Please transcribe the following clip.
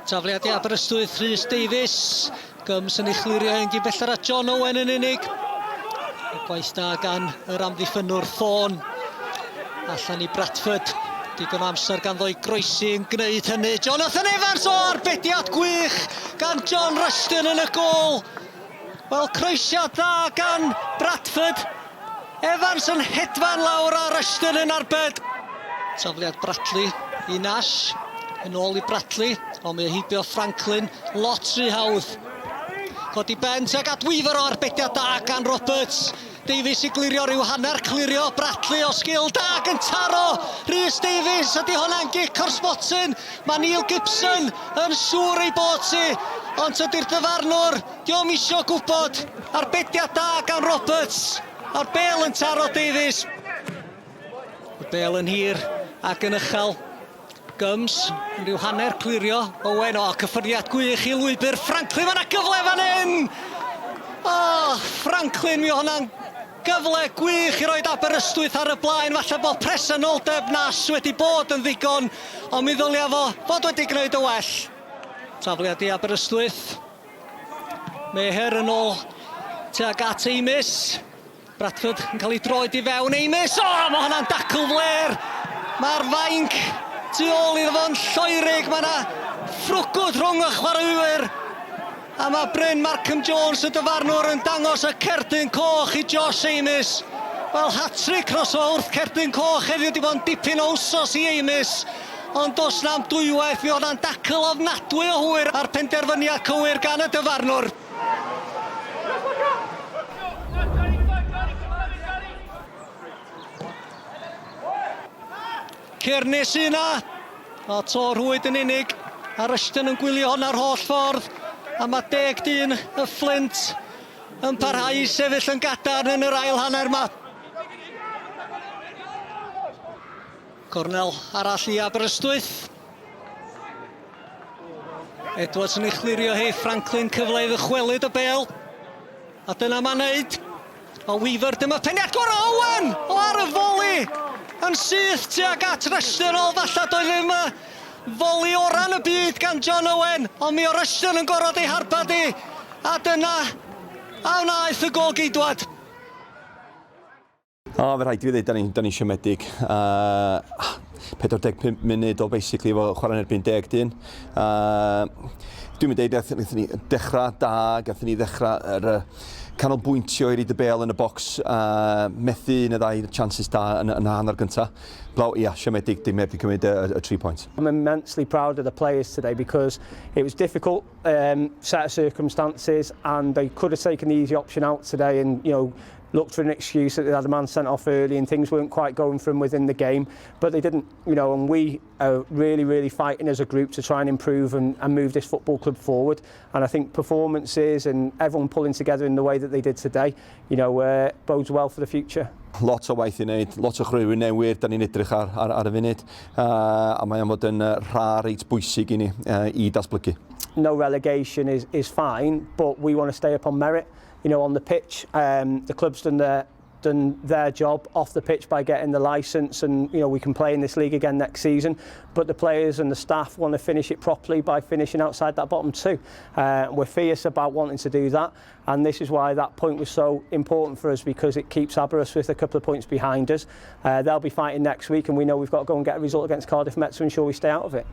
Tafliad i Aberystwyth, Rhys Davies. Gyms yn ei chlirio hyn gyn belled at John Owen yn unig. Y gwaith da gan yr amddiffynnwr Thorne. Allan i Bradford. Digon o amser ganddo i groesi yn gwneud hynny. Jonathan Evans o arbediad gwych gan John Rushton yn y gôl. Wel, croesiad dda gan Bradford. Evans yn hedfan lawr a Rushton yn arbed. Tafliad Bradley i Nash. Yn ôl i Bradley, ond mae o heibio Franklin lot rhy hawdd. Codi ben tuag at Weaver o arbediad da gan Roberts. Davies i glirio rhyw hanner clirio. Bradley o sgil da ac yn taro Rhys Davies. Ydy hwnna'n gic o'r smotyn? Mae Neil Gibson yn siŵr ei bod hi. Ond tydi'r dyfarnwr, dio'm isio gwybod. Arbediad da gan Roberts. A'r bêl yn taro Davies. Y bêl yn hir ac yn uchel. Gums yn rhyw hanner clirio. Owen, o, cyffyrddiad gwych i lwybr Franklin. Mae yna gyfle fan hyn! O, Franklin, mi o hwnna'n gyfle gwych i roed Aberystwyth ar y blaen. Falle bod presenoldeb Nash wedi bod yn ddigon, ond mi ddylia fo fod wedi gwneud y well. Tafliad i Aberystwyth. Meher yn ôl tuag at Amis. Bradford yn cael ei droed i fewn. Amis! O, oh, mae hwnna'n dacl fler! Mae'r fainc tu ôl iddo fo'n lloerig. Mae yna ffrwgwd rhwng y chwaraewyr. A mae Bryn Markham Jones, y dyfarnwr, yn dangos y cerdyn coch i Josh Amis. Wel, hat-trick nos Fawrth, cerdyn coch heddiw wedi bod yn dipyn o wsos i Amis. Ond does na'm dwywaith, mi oedd hwnna'n dacl ofnadwy o hwyr a'r penderfyniad cywir gan y dyfarnwr. Kearney sy 'na. O, to rhwyd yn unig. A Rushton yn gwylio honna'r holl ffordd. A mae deg dyn y Fflint yn parhau i sefyll yn gadarn yn yr ail hanner 'ma. Cornel arall i Aberystwyth. Edwards yn ei chlirio hi, Franklin cyfle i ddychwelyd y bel. A dyna mae'n neud. O Weaver, dyma peniad gorau Owen! O ar y foli! Yn syth tuag at Rushton, o falle doedd ddim y foli orau yn y byd gan John Owen, ond mi o Rushton yn gorfod ei harbad hi. A dyna a wnaeth y gôl geidwad. O, fe rhaid i fi ddweud, da ni'n da ni siomedig. 45 munud o basically efo chwarae yn erbyn 10 dyn. Dwi'n mynd deud, gathon ni dechrau da, gathon ni ddechrau yr, canolbwyntio i reid y bêl yn y bocs, methu un neu ddau chances da yn, yn y hanner gyntaf. Blaw, ia, siomedig, dim heb di cymryd y, y, y 3 points. I'm immensely proud of the players today because it was difficult um, set of circumstances and they could have taken the easy option out today and, you know, looked for an excuse that they had a man sent off early and things weren't quite going from within the game, but they didn't, you know, and we are really, really fighting as a group to try and improve and, and move this football club forward. And I think performances and everyone pulling together in the way that they did today, you know, uh, bodes well for the future. Lot o waith i wneud, lot o chwaraewyr newydd, da ni'n edrych ar, ar, ar y funud, uh, a mae am fod yn rha reit bwysig i ni uh, i datblygu. No relegation is, is fine, but we want to stay up on merit. You know, on the pitch, um, the club's done their done their job off the pitch by getting the licence and you know we can play in this league again next season but the players and the staff want to finish it properly by finishing outside that bottom two uh, we're fierce about wanting to do that and this is why that point was so important for us because it keeps Aberystwyth a couple of points behind us uh, they'll be fighting next week and we know we've got to go and get a result against Cardiff Met to ensure we stay out of it.